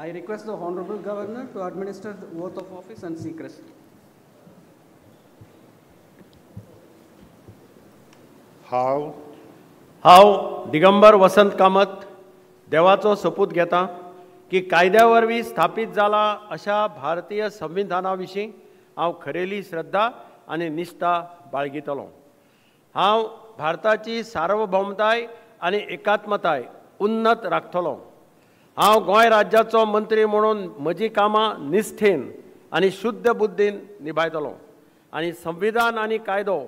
I request the Honorable Governor to administer the oath of office and secrecy. हांव हांव दिगंबर वसंत कामत देवाचो सोपूत घेता की कायद्या वरवीं स्थापीत जाला अशा भारतीय संविधाना विशीं हांव खरेली श्रद्धा आनी निश्ठा बाळगितलो. हांव भारताची सार्वभौमताय आनी एकात्मताय उन्नत राखतलो. हांव गोंय राज्याचो मंत्री म्हणून म्हजी कामां निश्ठेन आनी शुद्ध बुद्दीन निभायतलो आनी संविधान आनी कायदो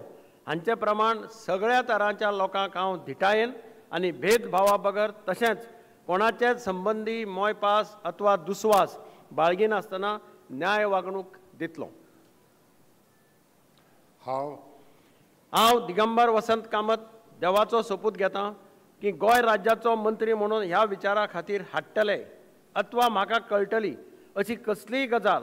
हांचे प्रमाण सगळ्या तरांच्या लोकांक हांव धिटायेन आनी भेदभावा बगर तशेंच कोणाचेच संबंदी मोयपास अथवा दुस्वास बाळगिनासतना न्याय वागणूक दितलो. हांव हांव दिगंबर वसंत कामत देवाचो सोपूत घेता की गोंय राज्याचो मंत्री म्हणून ह्या विचारा खातीर हाडटले अथवा म्हाका कळटली अशी कसलीय गजाल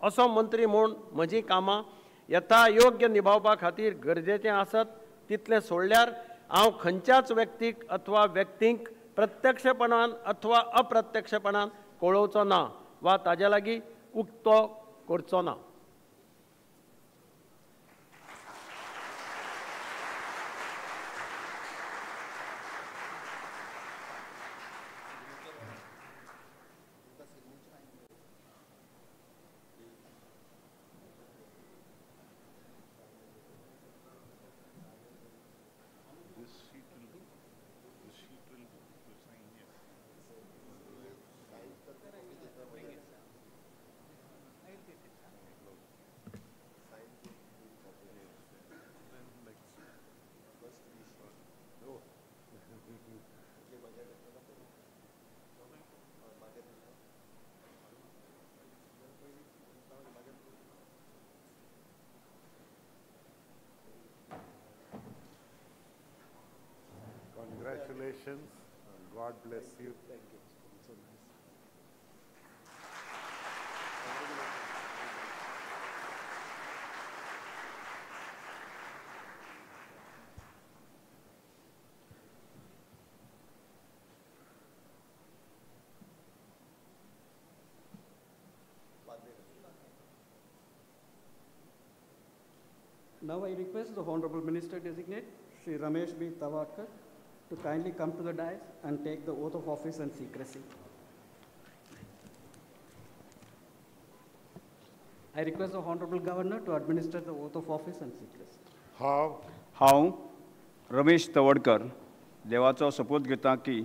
असो मंत्री म्हूण म्हजी कामां यथा योग्य निभावपा खातीर गरजेचें आसत तितलें सोडल्यार हांव खंयच्याच व्यक्तीक अथवा व्यक्तींक प्रत्यक्षपणान अथवा अप्रत्यक्षपणान कळोवचो ना वा ताजे लागीं उक्तो करचो ना. Congratulations. God bless you. Thank you. So nice. Now I request the Honorable Minister Designate, Shri Ramesh B. Tawadkar, to kindly come to the dais and take the oath of office and secrecy. I request the Honorable Governor to administer the oath of office and secrecy. हांव हांव रमेश तवडकर देवाचो सोपूत घेता की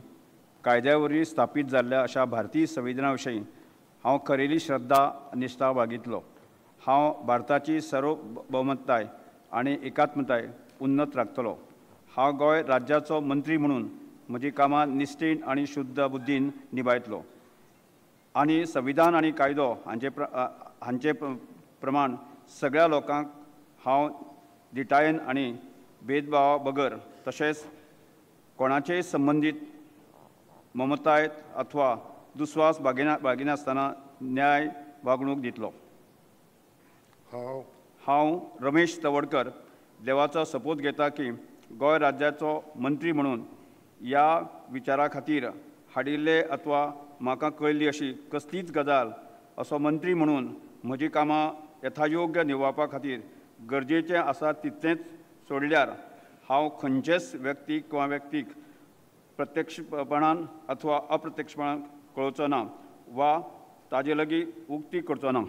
कायद्या वरवीं स्थापीत जाल्ल्या अशा भारतीय संविधाना विशीं हांव खरेली श्रद्धा निश्ठा बाळगितलो. हांव भारताची सार्वभौमताय आनी एकात्मताय उन्नत राखतलो. हांव गोंय राज्याचो मंत्री म्हणून म्हजी कामां निश्ठेन आनी शुद्ध बुद्दीन निभायतलो आनी संविधान आनी कायदो हांचे प्रमाण सगळ्या लोकांक हांव धिटायेन आनी भेदभावा बगर तशेंच कोणाचेय संबंदीत ममताय अथवा दुस्वास बाळगिनासतना न्याय वागणूक दितलो. हांव हांव रमेश तवडकर देवाचो सोपूत घेता की गोंय राज्याचो मंत्री म्हणून ह्या विचारा खातीर हाडिल्ले अथवा म्हाका कळिल्ली अशी कसलीच गजाल असो मंत्री म्हणून म्हजी कामां यथायोग्य निभावपा खातीर गरजेचें आसा तितलेंच सोडल्यार हांव खंयचेच व्यक्तीक किंवा व्यक्तीक प्रत्यक्षपणान अथवा अप्रत्यक्षपणान कळोवचो ना वा ताजे लागीं उक्ती करचो ना.